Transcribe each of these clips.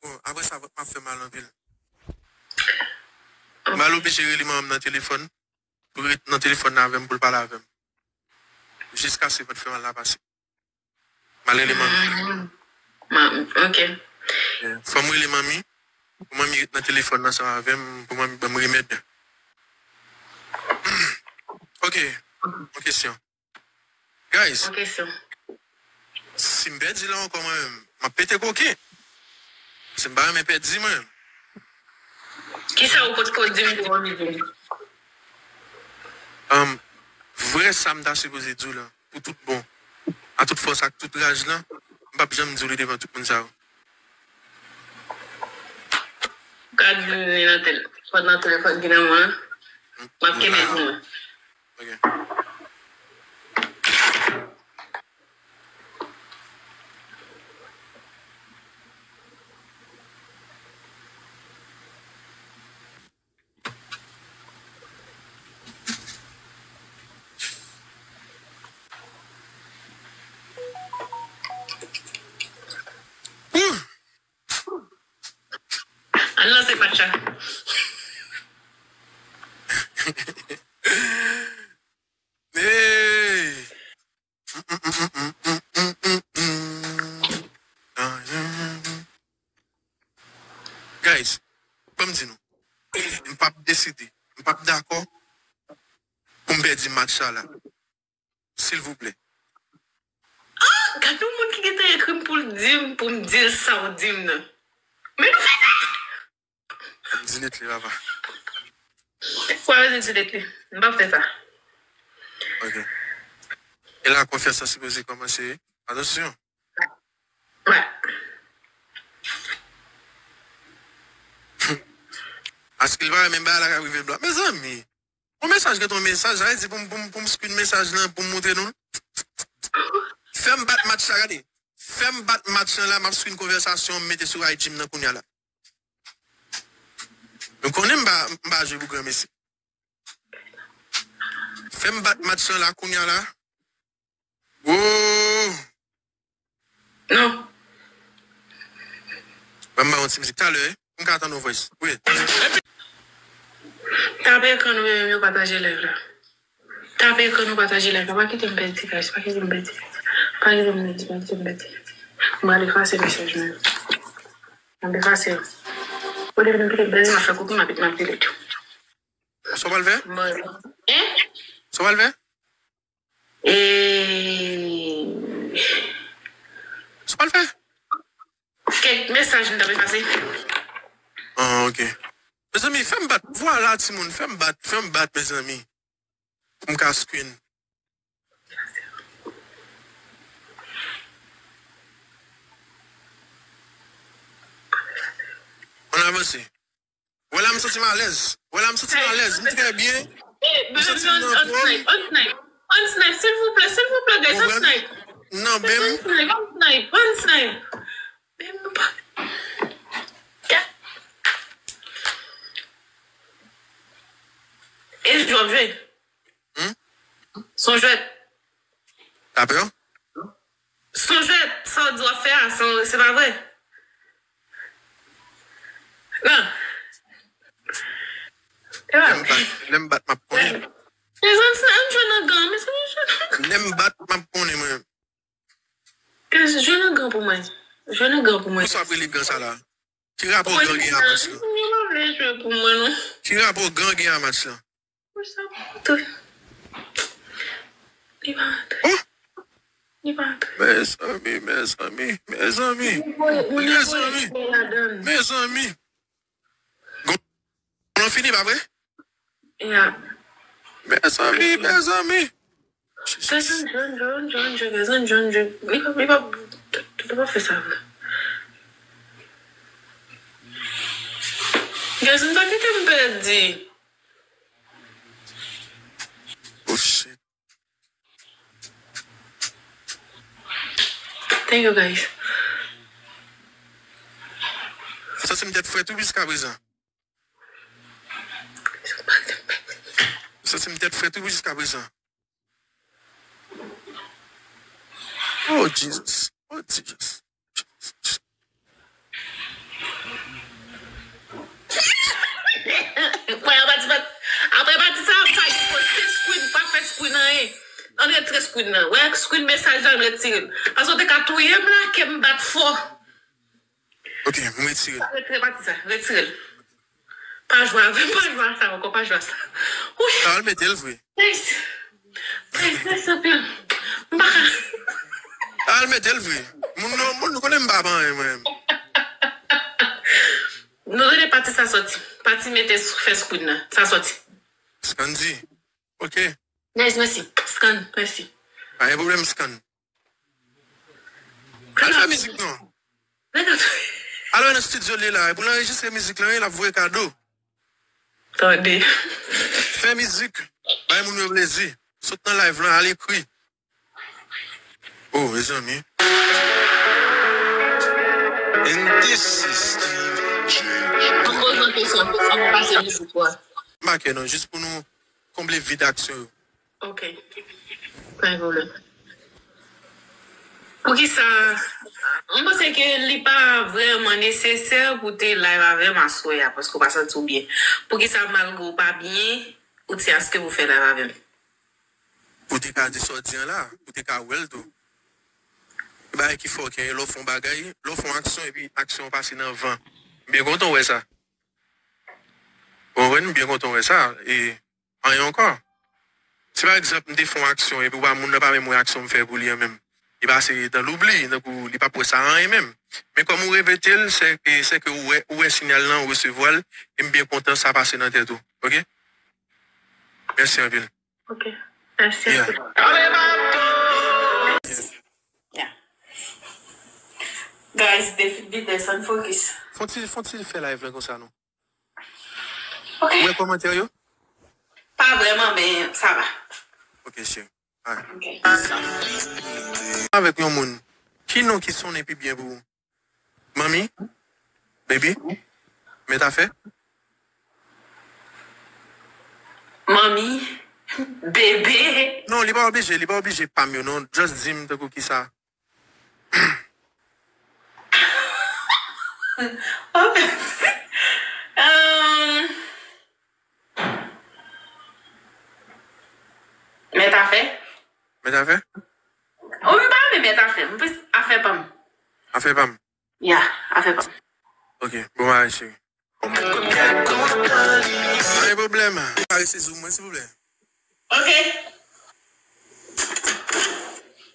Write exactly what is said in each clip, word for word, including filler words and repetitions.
Bon, apre sa, vant m ap fè mal anpil. M al oblije rele manman m nan telefòn, pou l ret nan telefòn nan avè m, pou l pale avè m. Jiskaske vant fè mal la pase. M al rele manmi. Mm. Ma, ok. Yeah. Fò m rele manmi, pou manmi ret nan telefòn nan ansanm avè m, pou manmi ban m remèd. Ok, yon kesyon. Guys, Yon kesyon. Si m pèdi la ankò mwen menm, m ap pete koken. Si m pa renmen pèdi mwen. Kisa ou potko di m pou anvi di m? Um, vrè sa m ta sipoze di w la, pou tout bon, a tout fòs ak tout raj lan, m p ap janm di w li devan tout moun sa yo. Gad li nan tel, fòt nan telefòn ki nan mwen. M ap kenbe pou mwen. Ok. Al lanse match la. Hey! Guys, ban m di nou, m p ap deside, m p ap dakò pou m pèdi match sa la. Silvouplè. Ah, gad yon moun ki gentan ekri m pou l di m, pou m di l sa w di m nan. Men nou fè sa! M di net li, papa. Ou pa bezwen di net li. M p ap fè sa. Ok. E la konfyans lan sipoze kòmanse. Atansyon. Wè. Aske l pa renmen bagay la k ap rive l la. Mezanmi, yon mesaj gentan yon mesaj, sa vle di pou m, pou m, pou m screen mesaj lan, pou m montre nou l. Fè m bat match la, gade. Fè m bat match lan la, m ap screen konvèsasyon, m mete sou I G m nan kounya la. Nou konnen m pa, m pa jwe pou granmesi. Fè m bat match lan la kounya la. Oh! Non. Ban m ba yon ti mizik talè, wi. M ka tann yon voice. Wi. Tape ekran nou, yo pataje live la. Tape ekran nou, pataje live la. Pa kite m pèdi, guys. Pa kite m pèdi. Pa kite m pèdi. Pa kite m pèdi. M al efase mesaj mwen. M al efase yo. Olye m kite m pèdi, m ap fè kopi, m ap, m ap delete yo. Sa w pral fè? Bon. Hein? Sa w pral fè? E Sa w pral fè? Kèk mesaj m t ap efase. Ah, ok. Mezanmi, fè m bat. Vwala, timoun, fè m bat. Fè m bat, mezanmi. Pou m ka screen. Ann avanse. Wè la, m santi m alèz. Wè la, m santi m alèz. M trè byen. M santi m nan fòm. On snipe, on snipe, silvouplè, silvouplè, guys, on snipe. Nan men m. On snipe, on snipe, on snipe. Men nou pa. E jwèt jwe. Hmm? Son jwèt. Tapè w? Son jwèt, sa w di w ap fè a, se pa vre. Non. Lè m bat, lè m bat, m ap konnen. Mezanmi, ann jwe nan gan, mezanmi, jwe nan gan. Lè m bat, m ap konnen mwen. Guys, jwe nan gan pou mwen. Jwe nan gan pou mwen. Pou sa ap rele gan sa la? Ki rapò gan gen a match lan? Mwen pa vle jwe pou mwen, non. Ki rapò gan gen a match lan? Pou sa pa antre. Li pa antre. Oh! Li pa antre. Mezanmi, mezanmi, mezanmi. Ou voye, ou Mezanmi. voye ladan. Mezanmi. Gòl lan fini, pa vre? Ya. Mezanmi, mezanmi. Guys, ann jwe, ann jwe, ann jwe, ann jwe, guys, ann jwe, ann jwe. Li pa, li pa, li pa fè sa vre. Guys, m pa kite m pèdi. Oh shit. Thank you, guys. Sa se m tèt frèt wi jiska prezan. Sa se m tèt frèt wi jiska prezan. Oh Jesus. Oh Jesus. screen nan. Wè screen mesaj la, retire l. Paske w te ka touye m la, kè m bat fò. Ok, m retire l. Retire pati sa, retire l. Pa jwe avè m, pa jwe a sa ankò, pa jwe a sa. Wi. Al mete l vre. Nice. Nice, nice, anpil. M pa ka. Al mete l vre. Moun nou, moun nou konnen m pa ban anyen mwen menm. Nou rele pati sa sòti. Pati mete s- fè screen nan. Sa sòti. Scandy. Ok. Nice, mèsi. Scan, mèsi. Pa gen pwoblèm, Scan. Al fè mizik non. Al wè nan studio li la. Epi l anrejistre mizik lan, wi, l ap voye kado. Tande. Fè mizik. Bay moun yo plezi. Sot nan live lan, al ekri. Oh, mezanmi. And this is Steve J. Mwen poze yon kesyon, kesyon pou pase mizik la. M pa kè non, jis pou nou konble vid aksyon yo. Ok. Pa gen pwoblèm. Poukisa, mwen panse ke li pa vrèman nesesè pou te live avè m aswè a, paske w pa santi w byen. Poukisa, malgre w pa byen, ou te aske pou fè live avè m? Ou te ka di sa w di an la, ou te ka wè l tou. Bagay ki fè w ke lè w fè yon bagay, lè w fè yon aksyon epi aksyon an pase nan van. M byen kontan w wè sa. Ou konprann? M byen kontan w wè sa. E anyen ankò. Si pa egzanp, m te fè yon aksyon epi w pa moun nan pa menm wè aksyon m fè pou li an menm. Li pase dan loubli, tankou li p ap wè sa anyen menm. Men kòm ou repete l, se, e, se ke ou wè, ou wè siyal lan, ou resevwa l, e m byen kontan sa pase nan tèt ou. Ok? Mèsi anpil. Ok. Mèsi anpil. Yeah. Guys, David Peterson, focus. Fon ti, fon ti fè live lan konsa non. Ok. Ou wè kòmantè yo? Pa vrèman, men sa va. Ok, cheri. Alright. Ok. Avèk yon moun. Ki non ki sonnen pi byen pou ou? Manmi? Baby? Mèt afè? Manmi? Bebe? Non, li pa oblije, li pa oblije pa m yo non. Just di m tankou kisa. Mèt afè? Mèt afè? Ou m pa renmen mèt afè. M plis afè pa m. Afè pa m. Ya, afè pa m. Ok, bon bagay cheri. Pa gen pwoblèm. Pare sezi w mwen silvouplè. Ok.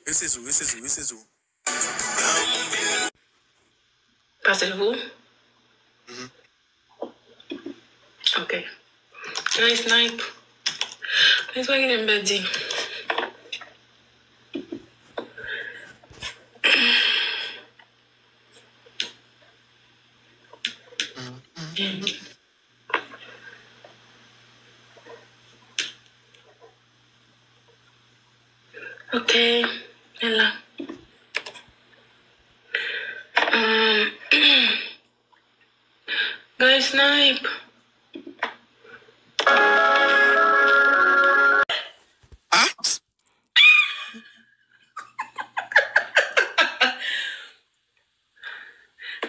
Resezi w, resezi w, resezi w. Pase l pou ou? Ok. Nice, Snipe. Nice, pa kite m pèdi. Ok, men la. Um, guys, Snipe. Ah?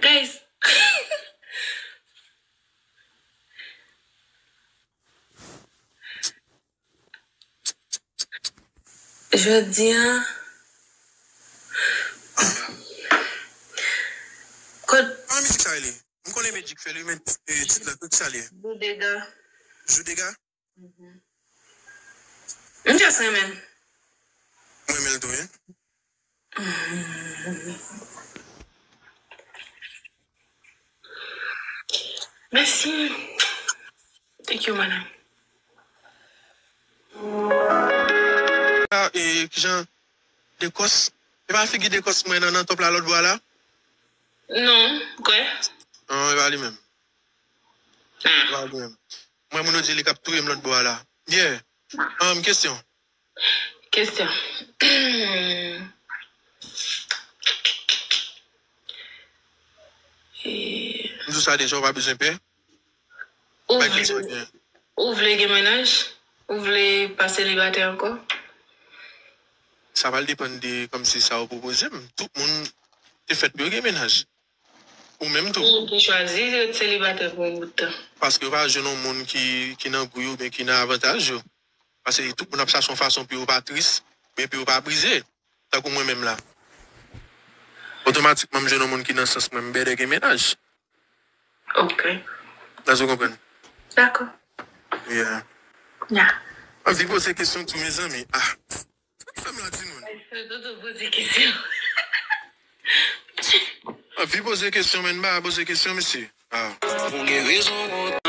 Guys. Jodi a. Kot. Kòman mizik sa rele? M konnen Magic fè l wi, men tit la, ki sa l ye? Jou dega. Jou dega? M just renmen l. M renmen l tou wi. Mèsi. Thank you, madam. Ah, e kijan Dekòs? E pa figi Dekòs mwen nan nan top la lòt bò a la? Non, kwè. Non, e pa li menm. E pa li menm. Mwen moun yo di li k ap touye m lòt bò a la. Yeah. Um, kesyon. Kesyon. M di w sa deja, ou pa bezwen pè. Ou Bay kesyon vle, gen. Ou vle gen mennaj? Ou vle pa selibatè ankò? Sa pral depann de kòmsi sa ou pwopoze m. Tout moun te fèt pou yo gen mennaj. Ou menm tou. Ou te chwazi ret selibatè pou yon bout tan. Paske yo pa jwenn yon moun ki, ki nan gou yo oubyen ki nan avantaj yo. Paske tout moun ap chache yon fason pou yo pa tris, epi ou pa brize, tankou mwen menm la, otomatikman m jwenn yon moun ki nan sans mwen, m bèdè gen mennaj. Ok. Èske w konprann? Dakò. Yeah. Yeah. Anvi poze kesyon tou, mezanmi. Ah. Sa k fè m la, timoun? Dodo poze kesyon. Anvi poze kesyon, men m pa poze kesyon, mesye. Ah. Ou gen rezon kontan.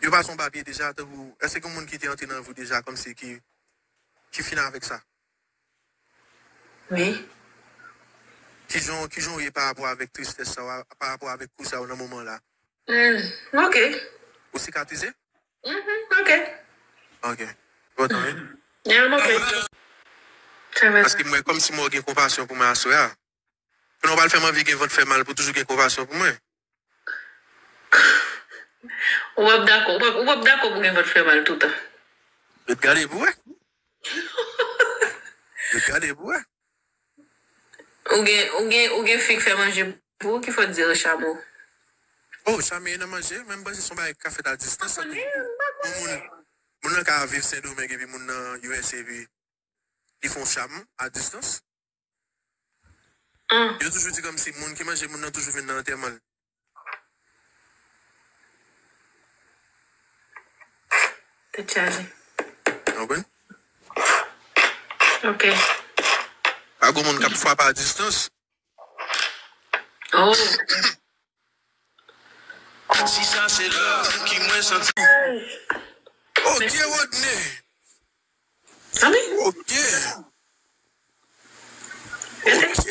Yo pa son papye deja, tankou, èske gen moun ki te antre nan vi w deja, kòmsi ki, ki fin avèk sa? Wi. Kijan, kijan w ye pa rapò avèk tristès sa, pa rapò avèk kou sa yo nan moman la? Hmm, ok. Ou sikatrize? Mhm, ok. Ok. Kontan, wi. Yeah, I'm ok. Sa va. Paske mwen, kòmsi mwen gen konpasyon pou mwen aswè a. Konnen w pral fè m anvi gen vant fè mal pou toujou gen konpasyon pou mwen. Ou p ap dakò, ou p ap, ou p ap dakò pou gen vant fè mal toutan. Ret gade pou wè. Ret gade pou wè. Ou gen, ou gen, ou gen fi k fè manje pou ou ki fò di yo chame w. Oh, chame nan manje, men m panse se yon bagay k ka fèt a distans. Tankou yon moun, moun nan ka viv Sendomeng epi moun nan U S A epi li fè yon cham a distans. Ah, Yo toujou di kòmsi moun ki manje moun nan toujou vin nan antèman l. tèt chaje. Ou konprann? Ok. Pa gen moun k ap frape a distans. Oh. Si sa se love ki mwen santi. Ok, Rodney. Ami? Ok. Rete. Ok.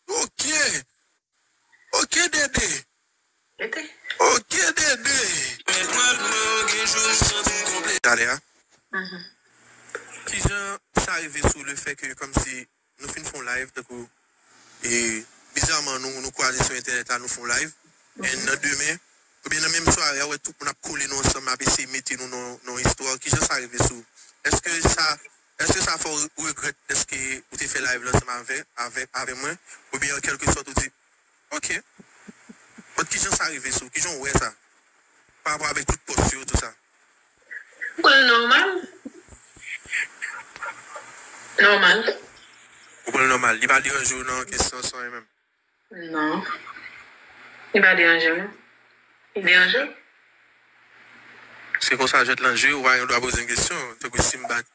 Ok. Ok, Dede. Rete. Ok, Dede. Men pral mwen gen jou m santi m konplete. Talè a. Mhm. Kijan sa rive sou le fè ke kòmsi nou fin fè yon live, tankou, e, bizarman, nou, nou kwaze sou entènèt la, nou fè yon live, e nan demen, oubyen nan menm sware a, ou wè tout moun ap kole nou ansanm, ap eseye mete nou nan, nan istwa, kijan sa rive sou ou? Èske sa, èske sa fè w regrèt dèske ou te fè live la ansanm avè, avè, avè mwen, oubyen an kèlke sòt ou di, ok, but kijan sa rive sou ou? Kijan w wè sa? Pa rapò avèk tout pòs yo, tout sa. Mwen nòmal. Nòmal. Ou pran l nòmal. Li pa deranje w nan kesyon sa menm. Non. Li pa deranje m. Li deranje w? Se konsa jwèt lan jwe, ou pa gen dwa poze m kesyon. Tankou si m bat,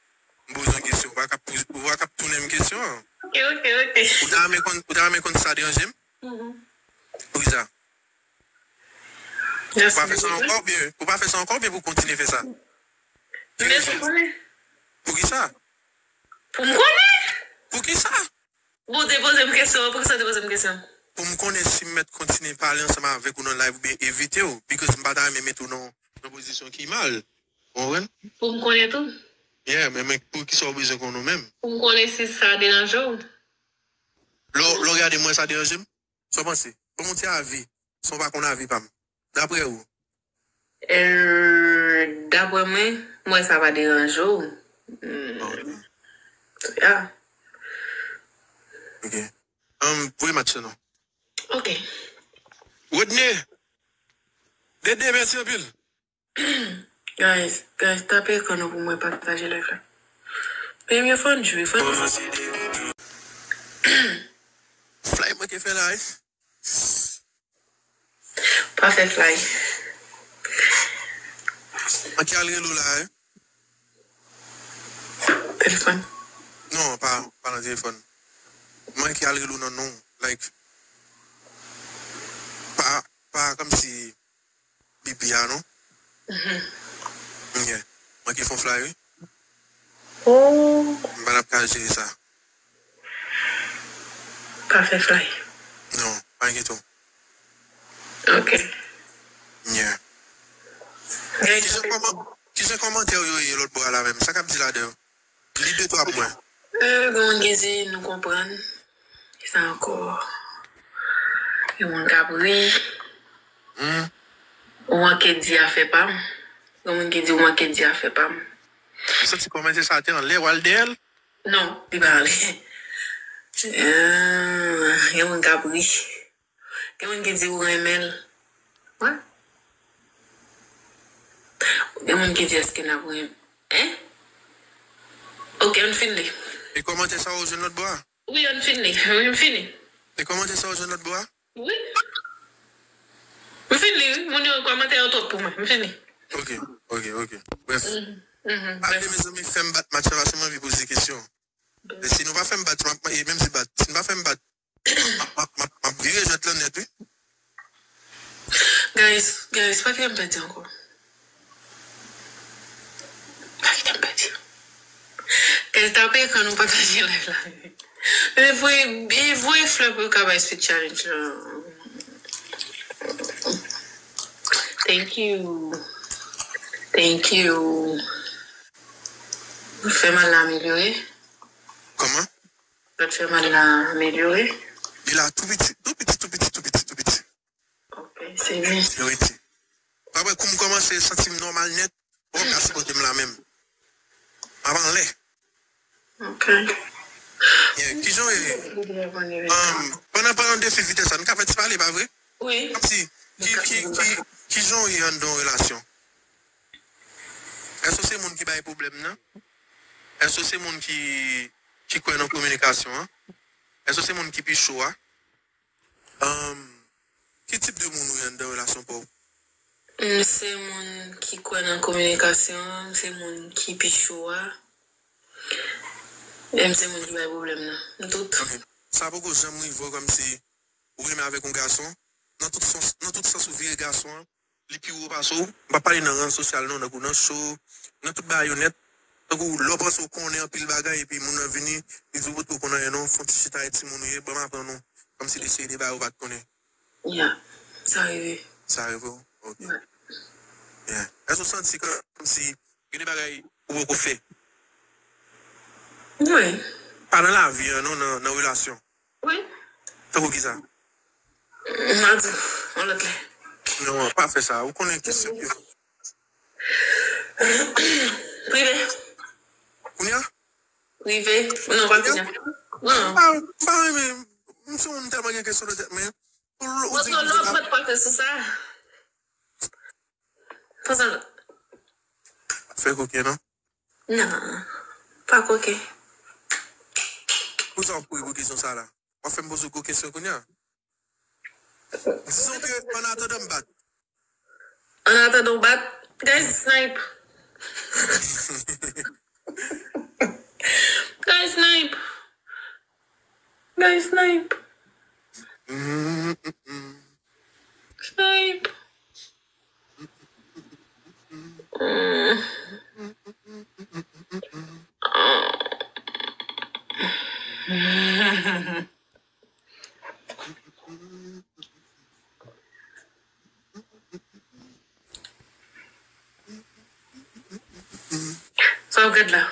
m poze yon kesyon, ou pa ka poze, ou pa ka tounen m kesyon an. Ok, ok, ok. Ou ta renmen konn, ou ta renmen konn si sa deranje m? Mhm. Poukisa? Ou pa fè sa ankò oubyen, ou pa fè sa ankò oubyen pou kontinye fè sa? Men pou konnen. Poukisa? Pou m konnen. Poukisa? Bon, ou te poze m kesyon, poukisa ou te poze m kesyon? Pou m konnen si m mèt kontinye pale ansanm avèk ou nan live oubyen evite w, because m pa ta renmen mete w nan, nan pozisyon ki mal. Ou konprann? Pou m konnen tou. Yeah, men, men poukisa w bezwen konnen w menm? Pou m konnen si sa deranje w. Lè w, lè w gade mwen, sa deranje m? Sa w panse? Ban m yon ti avi, san w pa konn avi pa m. Daprè ou? Euh, daprè mwen, m wè sa pa deranje w. Hmm. Ok. Yeah. Ok. Um, voye match la non. Ok. Rodney! Dede, mèsi anpil. Guys, guys, tape ekran nou pou mwen pataje live la. Premye fò n jwe, fò n Fly manke fè la, wi. Pa fè fly. Manke al rele w la, wi. Telefòn. Non, pa, pa nan telefòn. Manke al rele w nan non. Like, pa, pa kòmsi bibi a, non? Mhm. Yeah. Manke fè yon fly, wi. Oh, M pa t ap ka jere sa. pa fè fly. Non, pa enkyete w. Ok. Yeah. Guys, Kijan kòman-, kijan kòmantè yo ye lòt bò a la menm? Sa k ap di ladan yo? Li de twa pou mwen. Euh, gen moun ki di nou konprann. Ki sa ankò? Gen moun k ap ri. Hmm. Ou manke di afè pa m. Gen moun ki di ou manke di afè pa m. M santi kòmantè sa te anlè, w al dèyè l. Non, li pa anlè. Euh, gen moun k ap ri. Gen moun ki di ou renmen l. Wè. Gen moun ki di èske n ap renmen. Hein? Ok, ann fin li. E kòmantè sa yo jwenn lòt bò a? Wi, ann fin li. Wi, m fini. E kòmantè sa yo jwenn lòt bò a? Wi. M fin li, wi. Moun yo, kòmantè yo twòp pou mwen. M fini. Ok, ok, ok. Bref. Mhm, mhm, ale, bref. Mezanmi, fè m bat match la, paske m anvi poze kesyon. E si nou pa fè m bat, m ap, e menm si bat, si nou pa fè m bat, m ap, m ap, m ap, m ap vire jwèt lan nèt, wi. Guys, guys, pa kite m pèdi ankò. Pa kite m pèdi. Guys, tape ekran nou, pataje live la. E voye, e voye flè pou yo ka bay Speed Challenge la. Thank you. Thank you. Fè mal la amelyore. Kòman? Lòt fè mal la amelyore. Li la tou piti, tou piti, tou piti, tou piti, tou piti. Ok, se byen. Li rete. Apre kou m kòmanse santi m nòmal nèt, bon, ka sipòte m la menm. M ap anlè. Ok. Yeah, kijan w ye? Um, pandan, pandan defi vitès la, nou ka fè ti pale, pa vre? Wi. Kòmsi, ki, ki, ki, kijan w ye anndan yon relasyon? Èske w se moun ki bay pwoblèm nan? Èske w se moun ki, ki kwè nan kominikasyon an? Èske w se moun ki pi cho a? Um, ki tip de moun ou ye anndan relasyon pa w? M se moun ki kwè nan kominikasyon an, m se moun ki pi cho a, e m se moun ki bay pwoblèm nan. M tout. Ok. Sa poko janm rive w kòmsi ou renmen avèk yon gason, nan tout sans, nan tout sans ou vire gason an, li pi wo pase w. M pa pale nan rang sosyal non, tankou nan show, nan tout bagay yo nèt. Tankou lè w panse w konnen anpil bagay epi moun nan vini, li di w potko konn anyen non, fè yon ti chita e timoun ou ye, ban m aprann ou. Kòmsi li se de bagay ou pa t konnen. Yeah, sa rive. Sa rive w? Ok. Wi. Yeah. Èske w santi kòmsi gen de bagay ou poko fè? Wi. Pa nan lavi an non, nan, nan relasyon. Wi. Tankou kisa? M a di w, yon lòt lè. Non, pa fè sa. Ou konnen kesyon yo. Prive. Kounye a? Prive. Non, pa kounye a. Non. M pa, m pa renmen. M se moun tèlman gen kesyon nan tèt mwen. Ou, ou di... Poze yon lòt, mwen pa fè sou sa. Poze yon lòt. Fè koken non? Non. Pa koken. Poukisa w ap kouri pou kesyon sa la? W ap fè m poze w gwo kesyon kounye a. Dizon ke, an atandan m bat. An atandan w bat, guys, snipe. Guys, snipe. Guys, snipe. Mm, mm, mm. Snipe. Mm. Sa w gad la?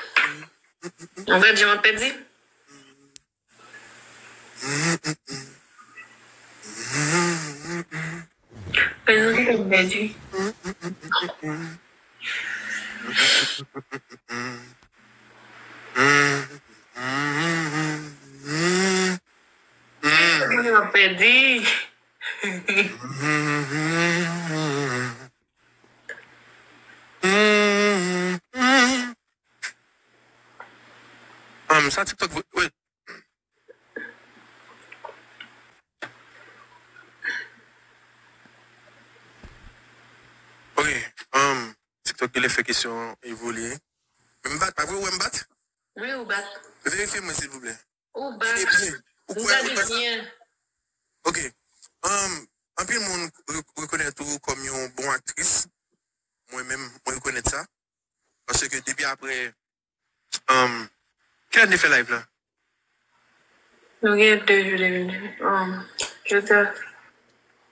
Ou gad jan m ap pèdi? Rezon ki fè m pèdi. Rezon ki fè m pèdi. Um, sa TikTok vre, wait. Ok, um, TikTok genlè fè kesyon an evolye. Men m bat, pa vre, ou wè m bat? Wi, ou bat. Verifye mwen, silvouplè. Ou bat. Gade byen. Ou kwè, ou kwè sa? Gade byen. Ok. Um, anpil moun re-, rekonèt ou kòm yon bon aktris. Mwen menm, mwen rekonèt sa. Paske depi apre, um, kilè n te fè live la? Nou gen de jou depi. Um, jodi a.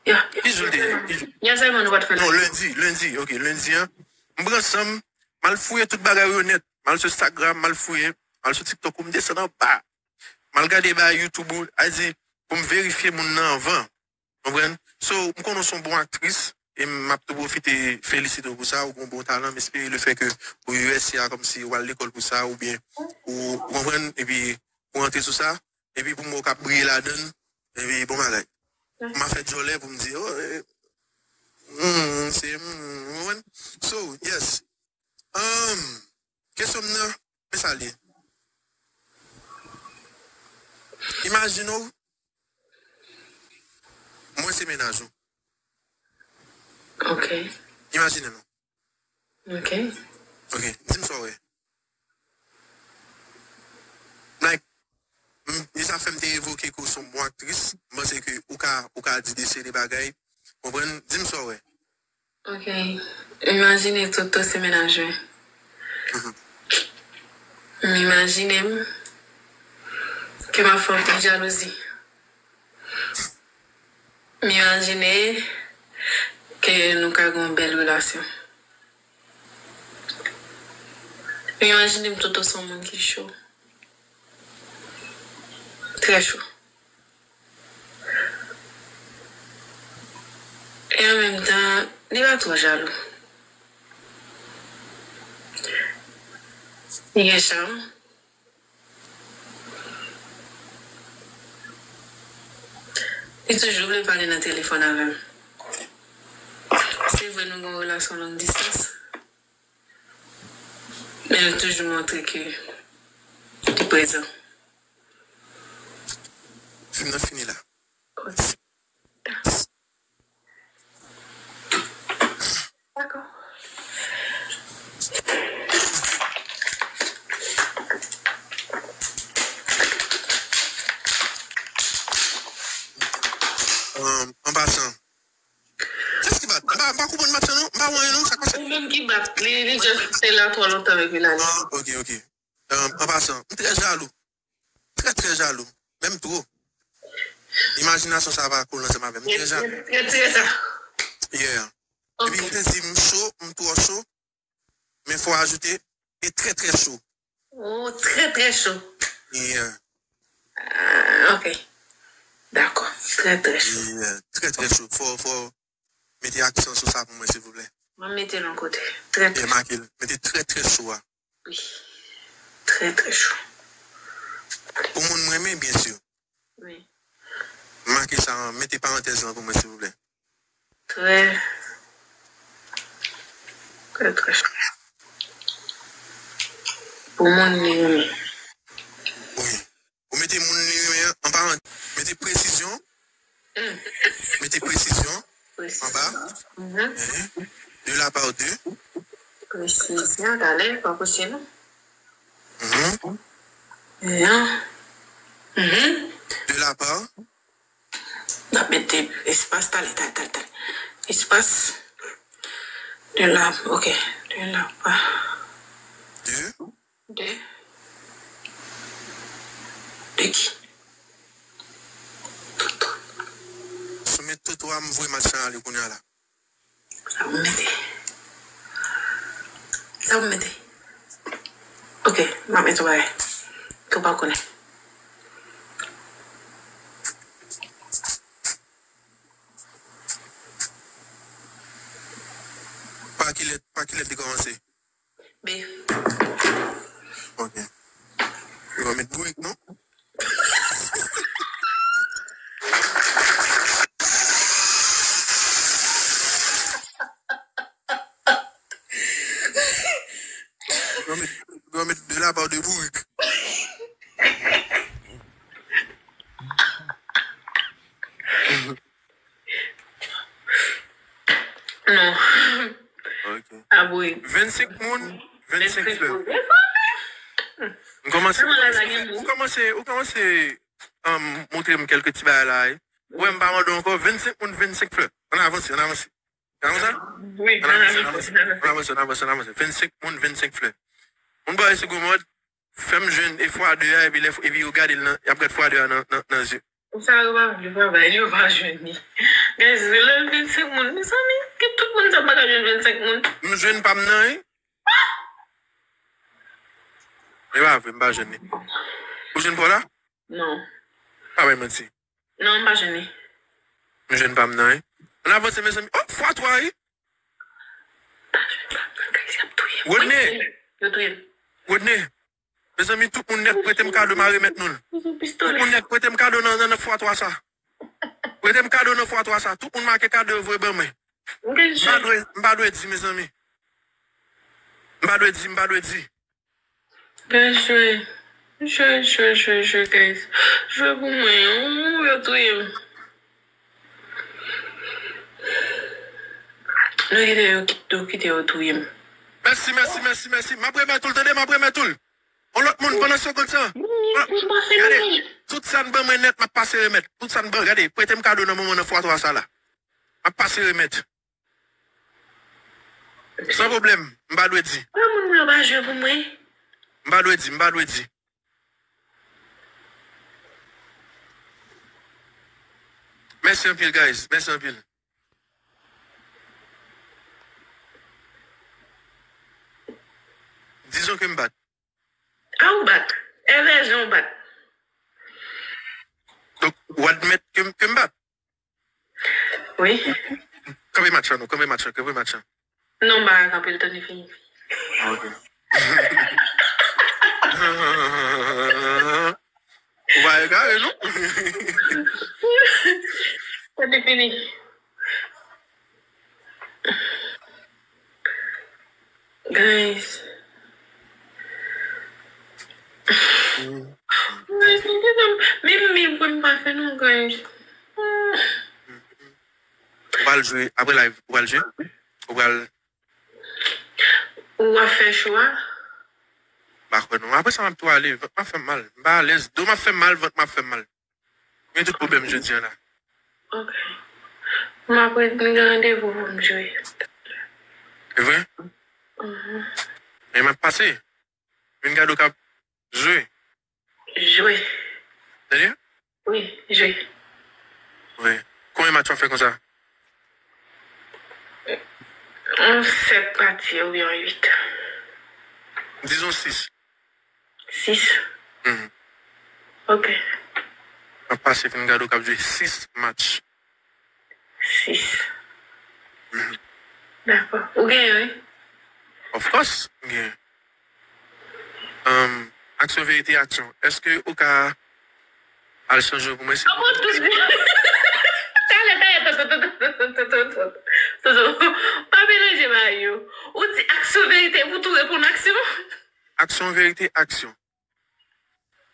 Ya. Ki jou l te ye? Ki jou? Yè sèlman nou pa t fè live. Non, lendi, lendi, ok, lendi an. M pran san m, m al fouye tout bagay yo nèt. M al sou Instagram, m al fouye, m al sou TikTok ou m desann anba. M al gade bagay YouTube ou, a di, pou m verifye moun nan anvan. Konprann? So, m konnen w se yon bon aktris, e m ap tou pwofite felisite w pou sa, ou gen yon bon talan, m espere le fè ke ou U S A kòmsi ou al lekòl pou sa, oubyen ou, ou konprann, epi ou rantre sou sa, epi pou mwen ou ka briye ladann, epi bon bagay. M a fè djòlè pou m di, oh, eh, mm, se, mm, ou konprann? So, yes. Um, kesyon m nan, men sa l ye. Imajine w, mwen se mennaj ou. Ok. Imajine nou. Ok. Ok, di m sa w wè. Like, m- e sa fè m te evoke ke w se yon bon aktris. M panse ke ou ka, ou ka di de seri de bagay. Konprann? Di m sa w wè. Ok. Imajine Toto se mennaj mwen. Mhm. M imajine m ke m ap fè anpil jalouzi. M imajine ke nou ka gen yon bèl relasyon. M imajine m Toto se yon moun ki cho. Trè cho. E an menm tan, li pa twò jalou. Li gen cham. Li toujou vle pale nan telefòn avè m. Se vre nou gen yon relasyon long distans, men li toujou montre ke li prezan. Fim nan fini la. Dakò. Um, an pasan, kiyès ki bat? M pa, m pa konprann match la non. M pa wè anyen non. Sa k pase? Ou menm ki bat li, li just te la twò lontan epi l ale. Ah, ok, ok. Um, an pasan, m trè jalou. Trè, trè jalou. Menm twò. Imajinasyon sa pa cool ansanm avè m. M trè jalou. Retire sa. Yeah. Ok. Epi m te di m cho, m twò cho. Men fò ajoute, e trè, trè cho. Oh, trè, trè cho. Yeah. Ah, ok. Dakò. Trè, trè cho. Yeah. Trè, trè cho. Fò, fò mete aksan sou sa pou mwen, silvouplè. Mwen mete l yon kote. Trè, trè cho. Yeah, make l. Mete trè, trè cho a. Wi. Trè, trè cho. Pou moun m renmen, byen si. Wi. Make sa, mete parantèz lan pou mwen, silvouplè. Trè, trè, trè cho. Pou moun li renmen. Wi. Ou mete moun li renmen an, an parantèz. Mete presizyon. Mm. Mete presizyon anba. Presizyon. Mhm. Mhm. De la part de. Presizyon, talè, pa posib. Mhm. Non. Mhm. De la part. N ap mete espas, talè, talè, talè, talè. Espas. De la, ok. De la part. De. De. De ki? Toto. Si w met Toto a, m voye match lan ale kounye a la. Sa pou mete? Sa pou mete? Ok, m ap mete yon bagay ke w pa konnen. Pa ki lèt, pa ki lèt li kòmanse? B. Ok. Yo met bourik, non? Yo met, yo met de la part de bourik. Non. Ok. Abòne. Vennsenk moun, vennsenk flè. Mezanmi. M kòmanse, ou kòmanse, ou kòmanse, ou kòmanse, um, montre m kèlke ti bagay la, wi. Ou wè m pa mande w ankò, vennsenk moun, vennsenk flè. Ann avanse, ann avanse. Ann avanse? Wi, ann avanse, ann avanse, ann avanse, ann avanse, ann avanse. Vennsenk moun, vennsenk flè. Moun pa wè se gwo mòd. Fè m jwenn e fwa de a, epi lè, epi yo gade l nan, y ap gad fwa de a nan, nan, nan zye. Sa yo pa vle travay, yo pa jwenn li. Guys, lè l vennsenk moun, mezanmi, ki tout moun sa pa ka jwenn vennsenk moun? M jwenn pa m nan, wi. E pa vre, m pa jwenn li. Ou jwenn pa w la? Non. Pa bay manti. Non, m pa jwenn li. M jwenn pa m nan, wi. Ann avanse, mezanmi. Oh, fwa twa, wi. Pa jwenn pa m nan, guys, y ap touye m. Rodney! Yo touye m. Rodney! Mezanmi, tout moun nèt prete m kado, m a remèt nou l. Tout moun nèt prete m kado nan, nan, nan fwa twa sa. Prete m kado nan fwa twa sa. Tout moun make kado yo voye ban mwen. M pa dwe, m pa dwe di, mezanmi. M pa dwe di, m pa dwe di. Byen jwe. Jwe, jwe, jwe, jwe, guys. Jwe pou mwen. Ooh, yo touye m. Nou kite yo, nou kite yo touye m. Mèsi, mèsi, mèsi, mèsi. M ap remèt ou l, tande, m ap remèt ou l. On lòt moun, pandan segonn sa. Gade, tout sa n ban mwen nèt, m ap pase remèt. Tout sa n ban, gade, prete m kado nan moman nan fwa twa sa la. M ap pase remèt. San pwoblèm, m pa dwe di. Kòman moun yo pa jwe pou mwen? M pa dwe di, m pa dwe di. Mèsi anpil, guys. Mèsi anpil. Dizon ke m bat. A ou bat. Evèzyon ou bat. Donk, ou admèt ke m, ke m bat? Wi. Kanpe match lan, non. Kanpe match lan. Kanpe match lan. Non, m pa ka kanpe l, Tony fini. Ah, ok. Ou pa egare, non? Tony fini. Guys. Guys, m gentan, menm mil pou m pa fè non, guys. Ou pral jwe, apre live, ou pral jwe? Ou pral Ou ap fè cho a? M pa kwè non. Apre sa, m ap tou ale. Vant m ap fè m mal. M pa alèz. Do m ap fè m mal, vant m ap fè m mal. Gen tout pwoblèm jodi a la. Ok. M ap ret, m gen randevou pou m jwe. Se vre? Mhm. E m ap pase. Vin gade w k ap jwe. Jwe. Serye? Wi, jwe. Wi. Konbyen match w ap fè konsa? Yon sèt pati oubyen yon uit. Dizon sis. Sis. Mhm. Ok. M ap pase vin gade w k ap jwe sis match. Sis. Mhm. Dakò. Ou genyen, wi? Of course, m genyen. Um, aksyon, verite, aksyon. Èske ou ka al chanje pou mwen, silvouplè? Avan tout di. Talè, talè, tonton, tonton, tonton, tonton, tonton. Pa melanje bagay yo. Ou di aksyon, verite, ou tou reponn aksyon? Aksyon, verite, aksyon.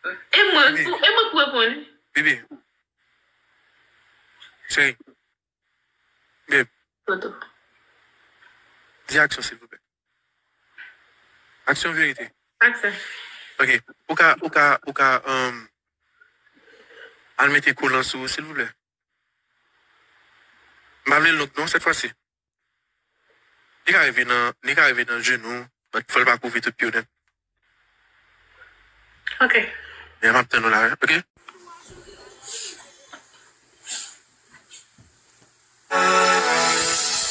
E mwen, Bibi. Pou, e mwen pou reponn. Bibi. Cheri. Babe. Tonton. Di aksyon, silvouplè. Aksyon, verite. Aksyon. Ok. Ou ka, ou ka, ou ka, um, al mete kolan sou ou, silvouplè. M pa vle l long non, sèt fwa si. Li ka rive nan, li ka rive nan jenou, but fò l pa kouvri tout pye w nèt. Ok. Ya, m ap tann ou la, ok?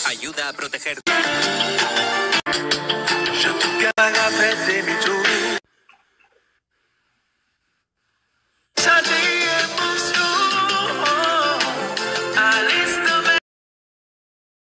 Ayuda a proteger.